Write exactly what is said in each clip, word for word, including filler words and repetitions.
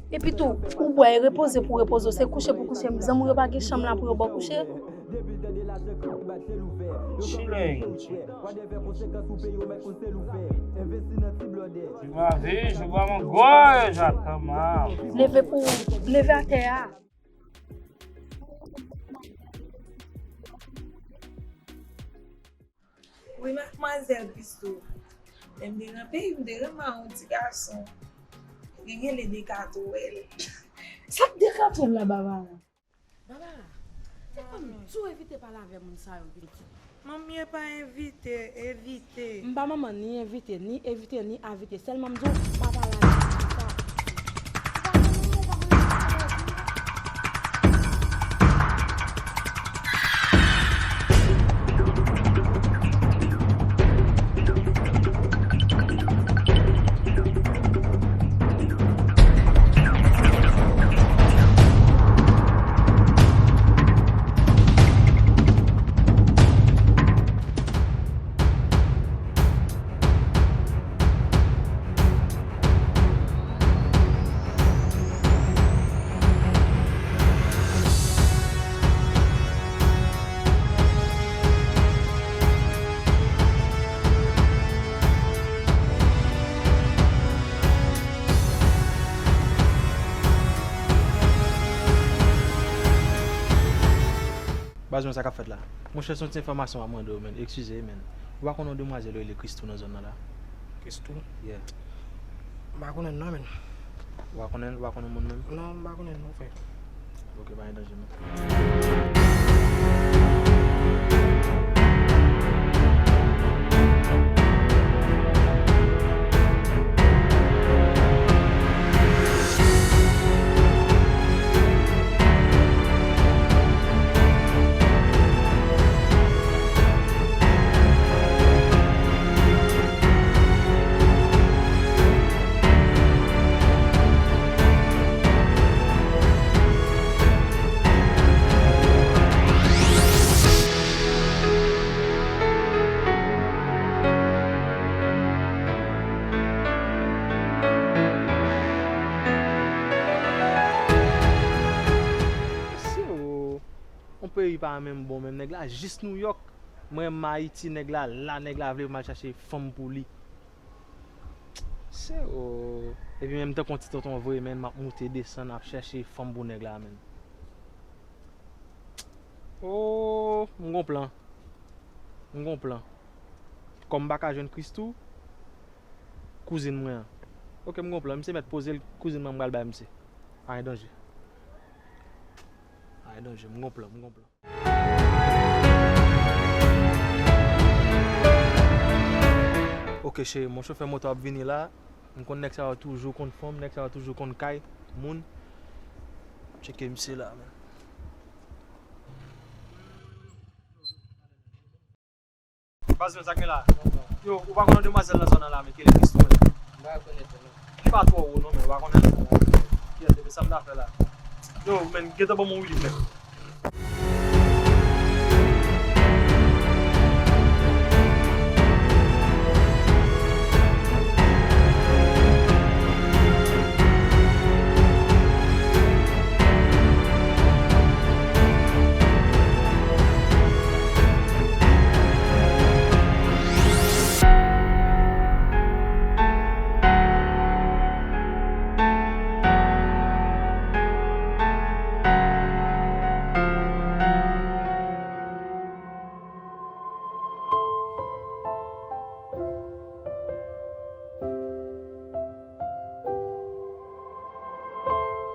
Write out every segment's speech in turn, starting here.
Epi tou, ou bwè e repoze pou repoze w, se kouche pou kouche. Zanmi w yo pa gen chanm la pou yo ba w kouche. Chilling. Tu m'as vu, je bois mon goal, j'attends ma. Leve pou, leve atè a. Wi, madmwazèl Christo. Lè m te nan peyi m, m te renmen yon ti gason. Li rele Dekatwèl. Sa k Dekatwèl la, Babara? Babara, ti fanm tou evite pale avè moun sa yo pitit. Manmi e pa envite, evite. M pa manman ni envite, ni evite, ni avite. Sèlman m di w, pa pale avè moun sa. Baz mwen, sa k ap fèt la? Monchè, se yon ti enfòmasyon m ap mande w, menn. Eskize, menn. Ou pa konn yon demwazèl yo rele Christou nan zòn nan la? Christou? Yeah. M pa konnen l non, menn. Ou pa konnen l? Ou pa konn yon moun menm? Non, m pa konnen l non, frè. Ok, pa gen danje, menn. Mesye o, yon peyi pa menm bon menm. Nèg la jis Nouyòk. Mwen menm Ayiti, nèg la la, nèg la vle pou m al chache fanm pou li. Se o. Epi menm tankou yon ti tonton vre, menn, m ap moute desann, ap chache fanm pou nèg la, menn. O, m gon plan. M gon plan. Kòm m pa ka jwenn Christou, kouzin mwen an. Ok, m gon plan. Misye mèt poze l, kouzin mwen an m pral bay misye. Pa gen danje. Pa gen danje, m gon plan, m gon plan. Ok, cheri, mon chofè moto ap vini la. M konn nèg sa yo toujou konn fanm, nèg sa yo toujou konn kay moun. Tcheke misye la, menn. Baz mwen, sa k gen la? Yo, ou pa konn yon demwazèl nan zòn nan la, men ki rele Christou, menn? M pa rekonèt li non. Li pa twò wo non, men ou pa konnen l? Kiyès, depi sa m ta fè la? Yo, menn, gentan ban m yon wili, menn.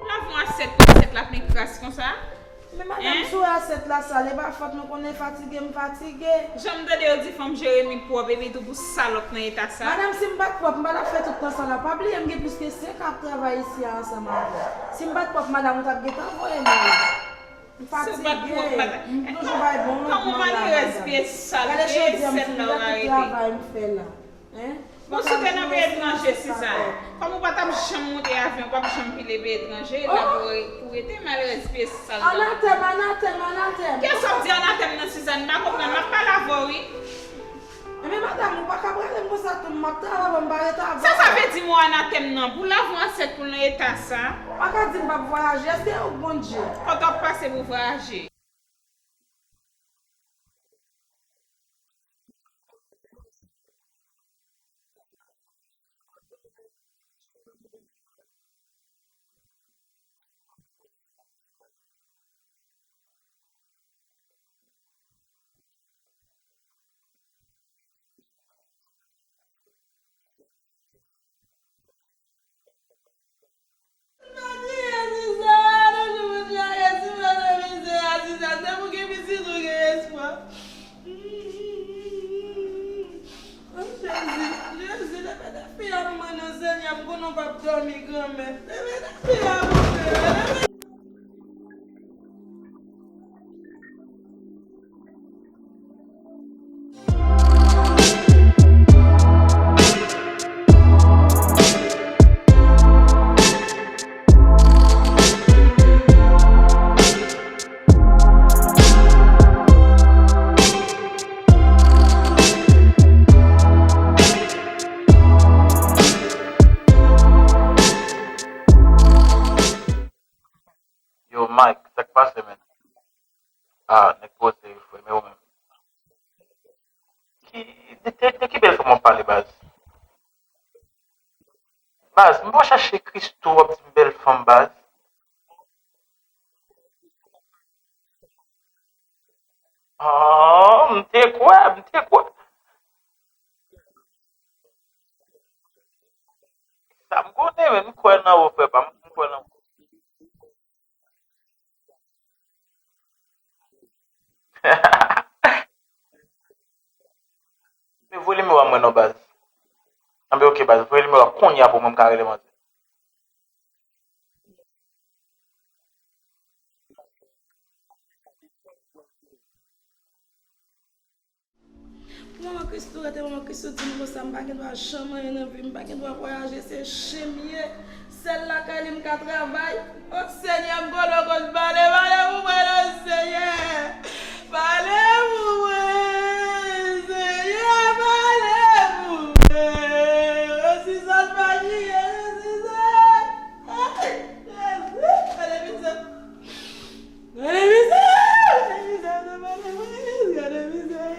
Lave yon asyèt pou asyèt la ap vin kras konsa. Men madanm, si w wè asyèt la sal, e pa fòt nou, konnen fatige m fatige. Jan m tande yo di fanm Jeremi pwòp, epi tou pou salòp nan eta sa. Madanm, si m pa t pwòp, m pa t ap fè tout tan sa la. Pa bliye m gen plis ke senk an ap travay isi a ansanm avè w. Si m pa t pwòp, madanm, ou t ap gentan voye m ale. M fatige. M toujou bay bon lòt manman la, madanm. Gade jodi a, m fin fè tout travay m fè la. Hein? Bon, si w te nan peyi etranje, Sizàn, kòm ou pa t ap janm monte avyon, ou p ap janm pile peyi etranje, la pou ou rete, malerèz pye sal nan. Anatèm, anatèm, anatèm. Kiyès w ap di anatèm nan, Sizàn? M pa konprann, m ap pale avè w, wi. Men madanm, ou pa ka prale m konsa tou, m ap travay, m pa ret avè w. Sa sa vle di mo anatèm nan? Pou lavi w ansent pou l nan eta sa? Ou pa ka di m p ap vwayaje, èske ou k Bondye? Kote w ap pase pou vwayaje? O Jezi, Jezi, leve de fi a pou mwen non, Senyè, m konnen w p ap dòmi, Granmèt. Leve de fi a pou mwen, leve. Yo, Mike, sa k pase, men? Ah, nèg poze wi, frè, men ou menm? Ki, de, de, de ki bèl fanm w ap pale, baz? Baz, m pa chache Christo, w ap di m bèl fanm, baz. Oh, m te kwè, m te kwè. Sa m konnen, men m kwè nan ou, frè pa m, m kwè nan ou. Men voye nimewo a mwen non, baz. Anben, oke, baz, voye nimewo a kounye a pou mwen, m ka rele manzè. Manman Christo rete, manman Christo di m konsa, m pa gen dwa janm anyen nan vi m, m pa gen dwa vwayaje, se chen m ye. Sèl lakay li m ka travay. O Senyè, m konnen w konn pale, pale pou mwen non, Senyè. Pale pou mwen, Senyè, pale pou mwen. O Suzanne pa kriye, o Suzanne. Ay, Jezi, gade mizè. Gade mizè, gade mizè, gade mizè.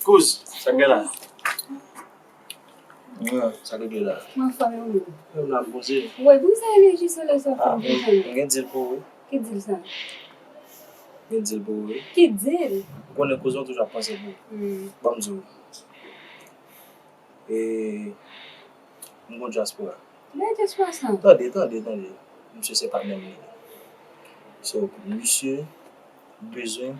Kouz, sa k gen la? Sa k gen la? M anfòm, e ou menm? Menm la, m poze. Woy, poukisa enèji solèy sa w fè m kontan? M gen dil pou ou wi. Ki dil sa? M gen dil pou ou wi. Ki dil? Ou konnen kouz mwen toujou ap panse pou ou. Ban m di w. E, m gon dyaspora. Lè dyaspora sa? Tande, tande, tande. Misye se patnè m li ye. So, misye bezwen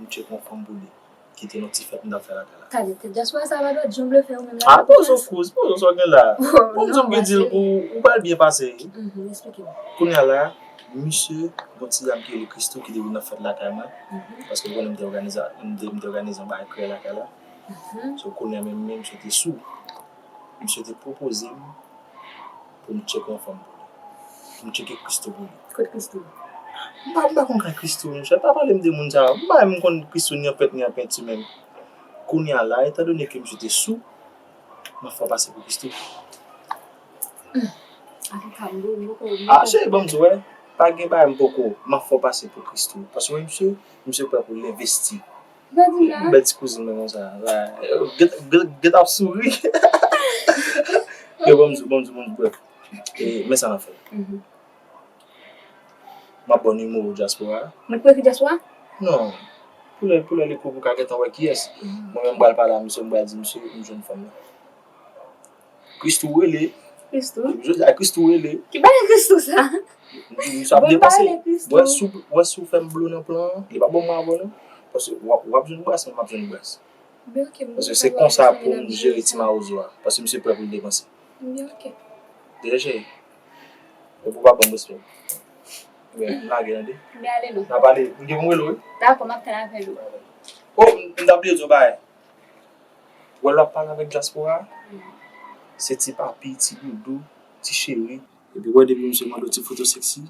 m tcheke yon fanm pou li. Ki te nan ti fèt m t ap fè lakay la. Tande, dyaspora sa pa dwe janm blofè ou menm la. Ah, poze w kouz, poze w sa w gen la. Bon, m di w m gen dil pou ou, ou pral byen pase wi. Eksplike m. Kounye a la, misye, gon ti dam ki rele Christo ki te vin nan fèt lakay mwen. Paske ou konnen m te òganize, m te, m te òganize yon bagay krèy lakay la. So, kounye a menm, menm misye te sou. Misye te pwopoze m pou m tcheke yon fanm pou li. Pou m tcheke Christo pou li. Kot Christo? M pa, m pa konn kay Christo, monchè. Pa pale m de moun sa yo. M pa menm konn Christo ni an pèt ni an penti menm. Kounye a la, etandone ke misye te sou, m ap fè w pase pou Christo. Antouka, m poko, m poko. Ah, cheri, ban m di w, wè. Pa gen bagay m poko. M ap fè w pase pou Christo. Paske wè misye, misye prè pou l envesti. Ou pa di m la. Bèl ti kouzin mwen konsa. Gen, gen, gen t ap souri. Yo, bon, m di, bon, m di, bon, m di, brèf. E, men sa n ap fè. Mhm. M ap ba w nimewo dyaspora. Mwen pou ekri dyaspora? Non. Pou lè, pou lè li kou pou ka gentan wè kiyès. Mhm. Mwen menm m pral pale a misye, m pral di misye, m jwenn fanm nan. Christoo rele. Christoo? Jodi a Christoo rele. Ki bagay Christoo sa? M di misye ap depanse. Wè si w, wè si w fè m blo nan plan an, li pa ban mwen avè w non. Paske w ap, w ap jwenn bras, mwen m ap jwenn bras. Paske se konsa pou m jere ti mawozo a. Paske misye prè pou l depanse. Deja cheri. Epi w pa ban m respè. Lage tande. M ale non. N a pale, m gen pou m rele w wi. Dakò, m ap tann apèl ou. O, m t ap bliye di w yon bagay. Ou wè lè w ap pale avèk dyaspora, se ti papi, ti doudou, ti cheri. Epi w wè depi misye mande w ti foto seksi,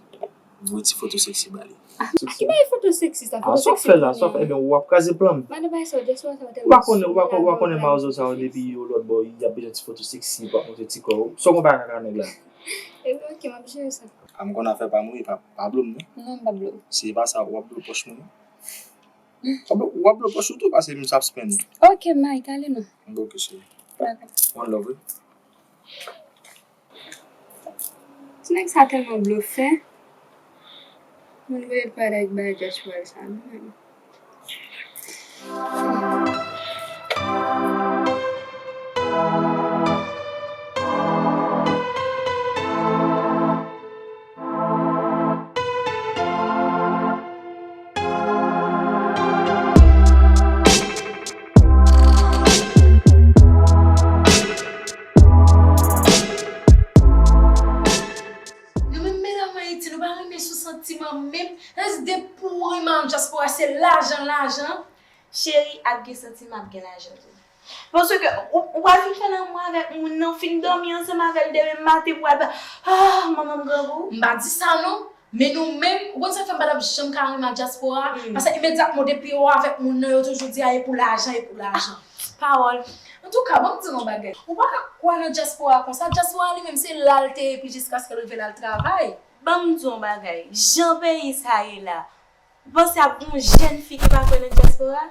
voye ti foto seksi ba li. Ah, ki bagay foto seksi sa? Foto seksi pou kiyès? Ebyen, w ap kraze plan m. Madan bagay sa yo, dyaspora sa yo tèlman sou. Ou pa konnen, ou pa konnen mawozo sa yo depi yo lòt bò, y ap bezwen ti foto seksi pou ap montre ti kò yo. Sa w konn pa kaka nèg la. Ebyen, oke, m ap jere sa. A m konn afè pa m wi, pa, pa blo m non. Non, m pa blo w. Si se pa sa, w ap blo pòch mwen. W ap blo pòch ou tou, paske m sap spend. Oke, Mike, ale non. Bon, oke, cheri. Dakò. One love, wi. Ti nèg sa tèlman blofè. Moun vle pale ak bagay dyaspora sa, non, menm. Nou menm medam Ayiti, nou pa renmen sou santiman menm. Sa vle di depi w renmen dyaspora, se lajan, lajan. Cheri, ap gen santiman, ap gen lajan tou. Paske ou, ou pral fin fè lanmou avèk moun nan, fin dòmi ansanm avè l demen maten pou al ba, ah, manman m grangou. M pa di sa non. Men nou menm, ou konn sa fè m pa t ap janm ka renmen dyaspora? Mm. Paske imedyatman depi yo avèk moun nan, yo toujou di a e pou lajan, e pou lajan. Pawòl. Antouka, ban m di w yon bagay. Ou pa ka kwè nan dyaspora konsa. Dyaspora li menm se la l te ye epi jiskaske l rive la l travay. Ban m di w yon bagay. Jan peyi sa ye la, ou panse ap gen yon jèn fi ki pa kwè nan dyaspora?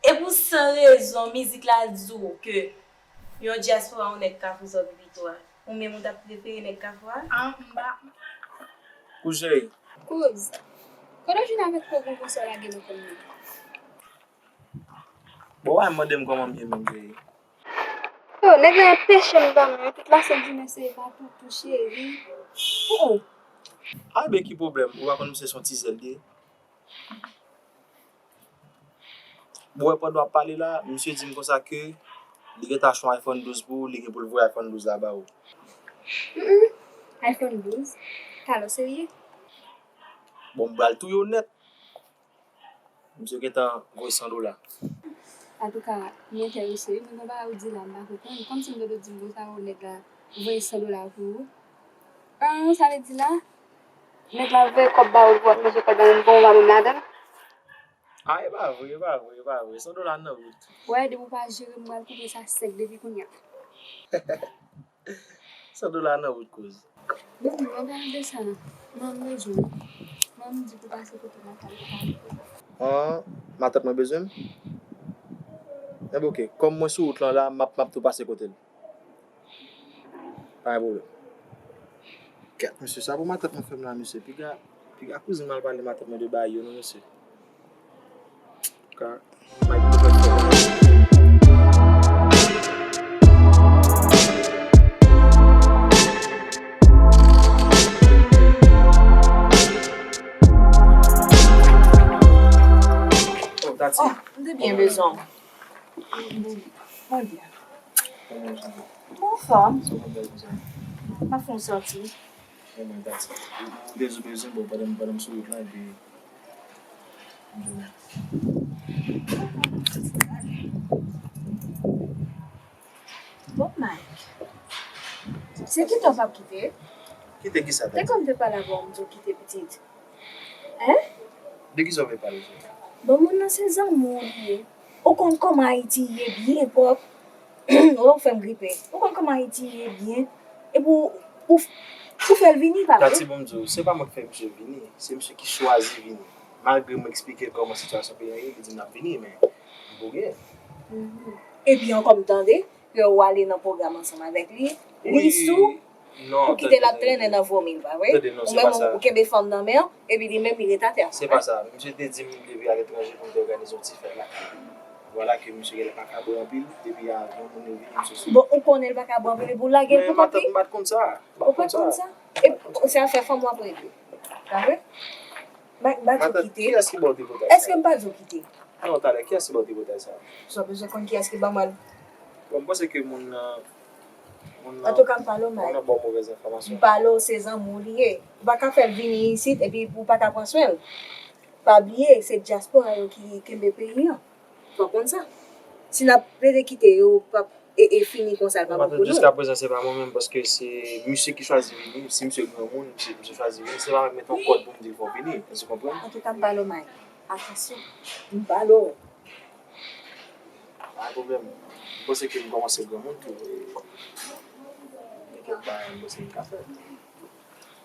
E pou san rezon, mizik la di w ke yon dyaspora, yon nèg Kafou sòti pito a. Ou menm ou t ap prefere nèg Kafou a? Ah, m pa. Kouz cheri. Kouz. Kote w jwenn avèk pwogram konsa w lage nan kò m nan? Bon, w a mande m kòman m ye menm, cheri. Yo, nèg la enpeche m dòmi, tout lasent jounen se pa toutou cheri. Oh. Ah, ben ki pwoblèm? Ou pa konn misye se yon ti zèl li ye? Bon, wè, pandan w ap pale la, misye di m konsa ke li gentan achte yon iPhone douz pou ou, li gen pou l voye iPhone douz la ba ou. Mm, mm. iPhone douz? Talè w serye? Bon, m pral touye w nèt. Misye gentan voye san dola. Antouka, m enterese wi, men gon bagay ou di la, m pa konprann. Kòmsi m te dwe di m konsa, o, nèg la voye san dola pou ou. An, sa vle di la, nèg la voye kòb ba ou pou w ap manje kòb la, menm bon ou pa menm ladan l? A, e pa vre, e pa vre, e pa vre. San dola nan wout. Wè, depi w pa jere m, m pral koupe sa sèk depi kounye a. San dola nan wout, kouz. Bon, mwen pa de sa non. Mwen bezwen. Mwen di pou pase kote mwen pale, pale. An, matant mwen bezwen m? Enben, oke. Kòm mwen sou wout lan la, m ap, m ap tou pase kote l. Pa gen pwoblèm. Kèt, mesye, sa pou matant mwen fè m la, mesye. Piga, piga kouzin m al pale matant mwen de bagay yo, non, mesye. Ka, Mike, pou fè fò. Oh, Tati. Oh, m te byen bezwen w. Bondye. Bon, anfòm. M ap fè yon sòti. Ou te sou bezwen, bon, pandan, pandan m sou wout lan, epi m jwenn. Bon, Mike. Se kite w p ap kite? Kite kisa, Tati? Te kòm te pale avè w, m di w kite pitit. Hein? De kisa w vle pale, Tati? Bon, moun nan se zanmi w li ye. Ou konn kòman Ayiti ye byen pwòp. Ou fè m gripe. Ou konn kòman Ayiti ye byen. Epi ou, ou, ou fè l vini, pa vre? Tati, bon, m di w, se pa mwen ki fè misye vini, se misye ki chwazi vini. Malgre m eksplike kòman sitiyasyon peyi an ye, li di m l ap vini, men m pou gen. Epi ankò m tande ke w ale nan pwogram ansanm avèk li. Li sou pou kite l ap trennen nan vomil, pa vre? Ou menm ou kenbe fanm nan men w, epi li menm li ret atè. Se pa sa. Misye te di m depi aletranje pou m te òganize yon ti fèt lakay li. Vwala ke misye genlè pa ka bwè anpil, depi avyon moun yo vini, misye sou. Bon, ou konnen l pa ka bwè anpil, epi w lage l pou kont li? M pa t konn sa. Ou pa t konn sa? E se afè fanm w ap regle. Pa vre? M pa di w kite. Kiyès ki ba w tripotay sa? Èske m pa di w kite? Non, talè, kiyès ki ba w tripotay sa? Sa w bezwen konn kiyès ki ban mwen l. Bon, m panse ke moun nan, moun nan, antouka, m pale w mal. Moun nan ba w movèz enfòmasyon. M pale w, se zanmi w li ye. Ou pa ka fè l vini isit epi ou pa ka pran swen l. Pa bliye, se dyaspora yo ki kenbe peyi an. Fò w konn sa. Si n ap plede kite yo, p ap e, e fini konsa, l pa bon pou nou. Jiskaprezan, se pa mwen menm, paske se misye ki chwazi vini. Si misye granmoun, misye, misye chwazi vini, se pa mwen k mete yon kòd pou m di l fò w vini. Èske w konprann? Antouka, m pale w mal. Atansyon. M pale w. Pa gen pwoblèm. M panse ke m kòmanse granmoun tou. E gen kèk bagay m panse m ka fè.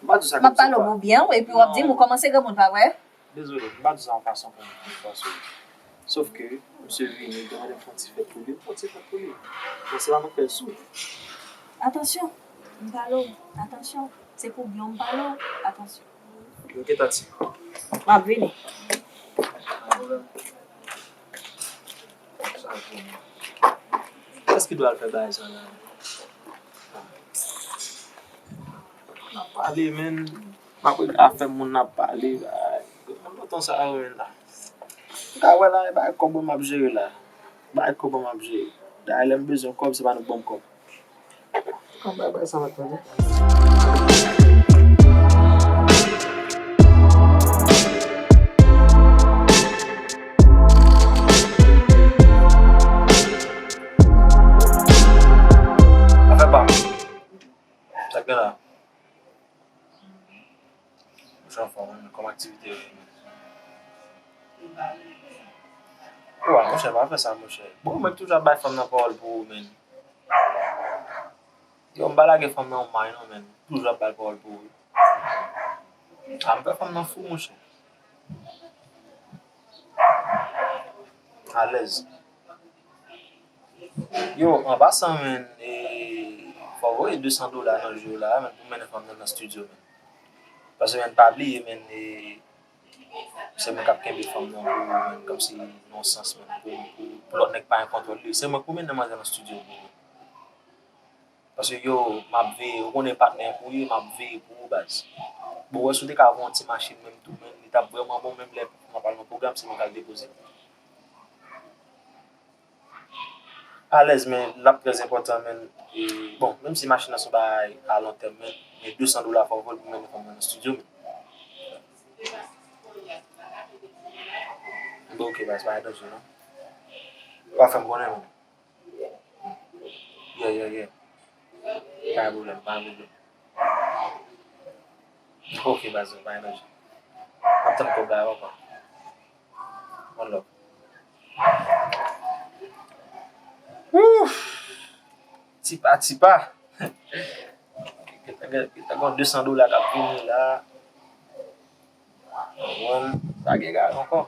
M pa di w sa kòmsi. M ap pale w byen, epi w ap di m ou kòmanse granmoun, pa vre? Dezole, m pa di sa yon fason pou m, pou m fòse w. Sof ke, misye vini, li te mande m fè yon ti fèt pou li, m fè yon ti fèt pou li. Men se pa mwen k fè l sou. Atansyon, m pale w, atansyon. Se pou byen w m pale w, atansyon. M gentan di. M ap vini. Pa gen pwoblèm. Sa vini. Kiyès ki dwe al fè bagay sa la? N ap pale, menn. M ap ret afè moun n ap pale, bay. Moun lontan sa yo, menn, la. M ka wè la, e bay kòb mwen m ap jere la. Bay kòb mwen m ap jere. Dayè, lè m bezwen kòb, se pa nou k ban m kòb. Kòb bay bay sa m ap tande. Afè pa m. Sa k gen la? Monchè, anfòm, wi, men kòman aktivite yo ye, men? Wa, monchè, pa fè sa, monchè. Bon, mwen toujou ap bay fanm nan pawòl pou ou, men. Yo, m pa lage fanm nan yon may, non, men. Toujou ap bay pawòl pou ou. A, m fè fanm nan fou, monchè. Alèz. Yo, an pasan, menn, e, fò w voye de san dola nan jou yo la, menn, pou mennen fanm nan nan estidyo, menn. Paske, menn, pa bliye, menn, e, se mwen k ap kenbe fanm nan pou ou, menn, kòmsi nan yon sans, menn, pou, pou, pou lòt nèg pa gen kontwòl li. Se mwen k pou mennen manzè nan estidyo pou ou. Paske yo, m ap veye, ou konnen patnè m ou ye, m ap veye pou ou, baz. Bon, wè, si w te ka voye yon ti machin menm tou, menn, li t ap vrèman bon, menm lè m ap al nan pwogram, se mwen k al depoze l. Alèz, men l ap trè enpòtan, menn. E, bon, menm si machin nan se yon bagay a lontèm, men, men de san dola fò w voye l pou mennen fanm nan nan estidyo, menn. Bon, ok, baz, pa gen danje, non. W ap fè m konnen, menn. Yeah, yeah, yeah. Pa gen pwoblèm, pa gen pwoblèm. Ok, baz, pa gen danje. M ap tann kòb la, papa. One love. Ouf! Tipa, tipa. Gentan gen, gentan gen de san dola k ap vini la. Konprann? Pa gen gaz ankò.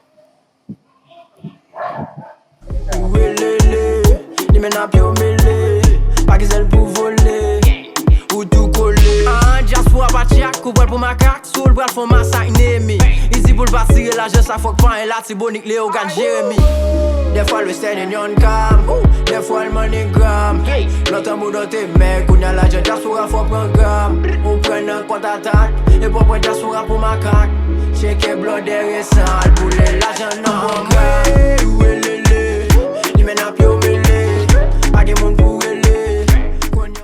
Ou relele, li men ap yo mele, pa gen zèl pou vole, ou tou kole. Ah, dyaspora pa tchak, ou pran l pou makak, si w pran l fè w masak nemi. Li di pou l pa tire lajan sa fòk pa en Latibonik, Leyogàn, Jeremi. Dèfwa l Western Union cam, dèfwa l MoneyGram. Lontan boudon te mèg, kounye a lajan dyaspora fò pran gram. Ou pran nan kont atak, epi w pran dyaspora pou makak. Tcheke blòdè resan, al boule lajan nan.